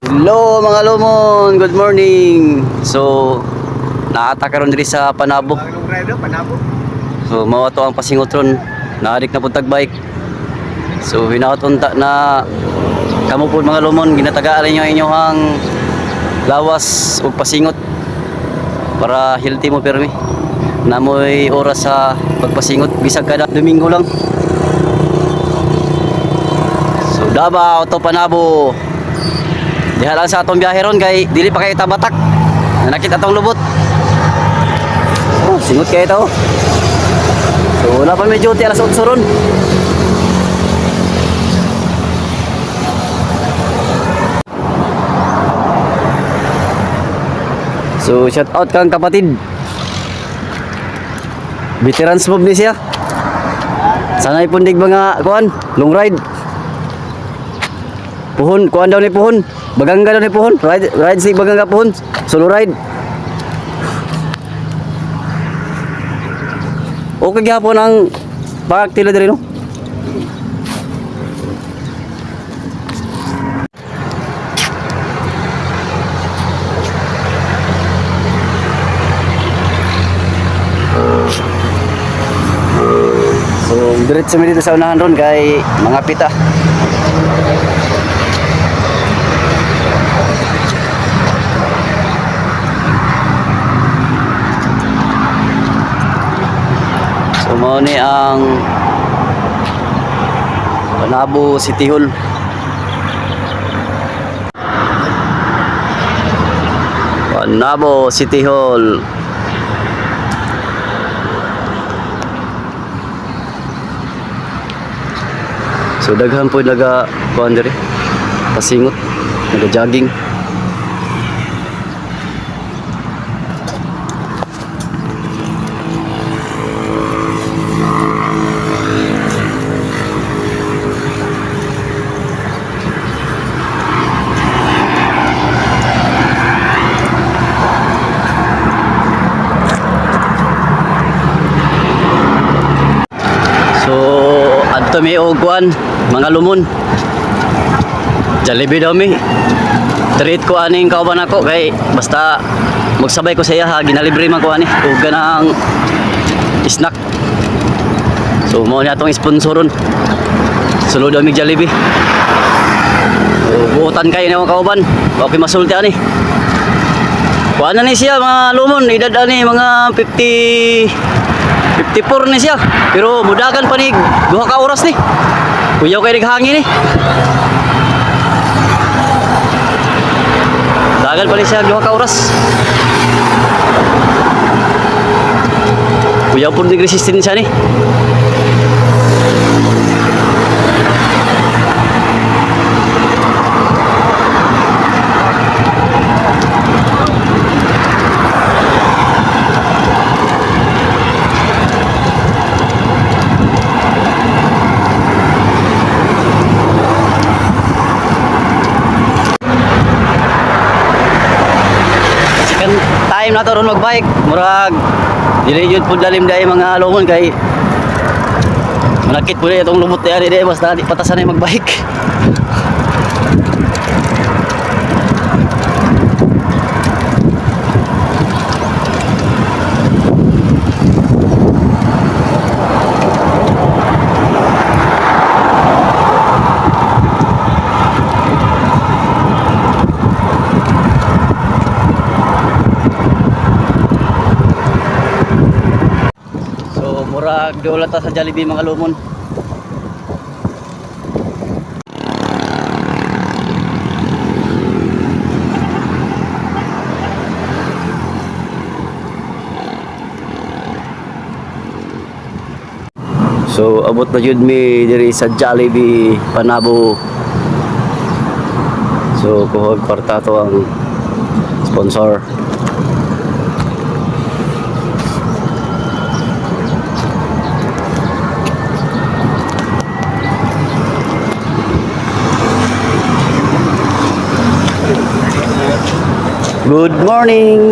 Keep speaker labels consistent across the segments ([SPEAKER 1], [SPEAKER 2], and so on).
[SPEAKER 1] Hello, mga lumon, good morning. So naata karon diri sa Panabo.
[SPEAKER 2] Ang long ride, Panabo.
[SPEAKER 1] So mao ato ang pasingot ron. Naadik na pud tag bike. So hinaot unta na kamo pud, mga lumon, ginatagaan ninyo ang inyong lawas ug pasingot para healthy mo pirmi. Namoy oras sa pagpasingot bisag kada Domingo lang. So Davao to Panabo. Diha lang sa atong biyahe ron kay dili pa kayo tabatak. Nanakit atong lubot. Oh, singot kayo to. So wala pa may duty, alas 8 ron. So shout out kang kapatid. Veterans move ni siya. Sanay pundig mga kuan, long ride. Puhon, kuan daw ni puhon. Baganga daw ni puhon. Ride ride si Baganga puhon. Solo ride. Okay gyapon ang park tila diri, no? So, diretso mi dito sa unahan ron kay mga pita. So mao ni ang Panabo City Hall. Panabo City Hall. So daghan po naga kuan diri. Pasingot, naga jogging. So adto mi og kuan, mga lumon. Jollibee daw mi. Treat ko aning kauban ako kay basta magsabay ko sa iya ha, ginalibre man ko ani og ganang snack. So mao ni atong sponsoron. Sulod daw mi Jollibee. So, buotan kayo na kauban. Okay masulti ani. Kuan na ni siya, mga lumon, edad ani mga 50 54 ni siya. Pero mudagan pa ni 2 ka oras ni. Kuyaw kay naghangin ni. Dagan pa ni siya 2 ka oras. Kuyaw po ni resistensya ni. Second time na to ron magbike. Murag dili jud pud lalim dai, mga lumon, kay manakit po itong lumot diyan di basta di patasan na magbike. So murag dool ta sa Jollibee, mga lumon. So abot na jud mi diri sa Jollibee Panabo. So kuhog kwarta to ang sponsor. Good morning.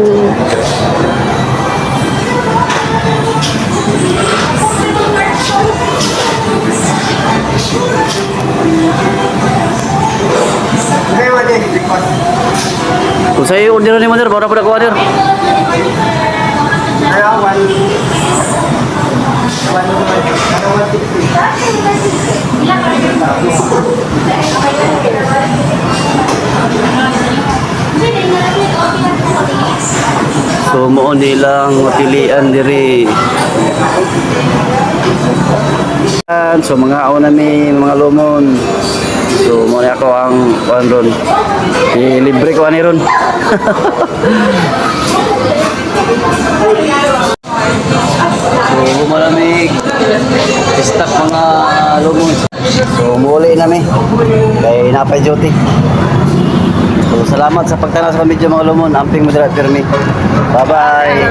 [SPEAKER 2] Okay, Mati.
[SPEAKER 1] Kung sa'yo order ni mo, sir, para po ako order.
[SPEAKER 2] Around one, one, one, around 160.
[SPEAKER 1] So mao nilang pilian diri. So mga aw na mi, mga lumon. So mo ni ako ang kuan ron. Libre ko ani ron. So malamig. Stock, mga lumon. So muli na mi. Kay napay duty. So salamat sa pagtanaw sa video, mga lumon. Amping mo dira pirmi. Bye bye.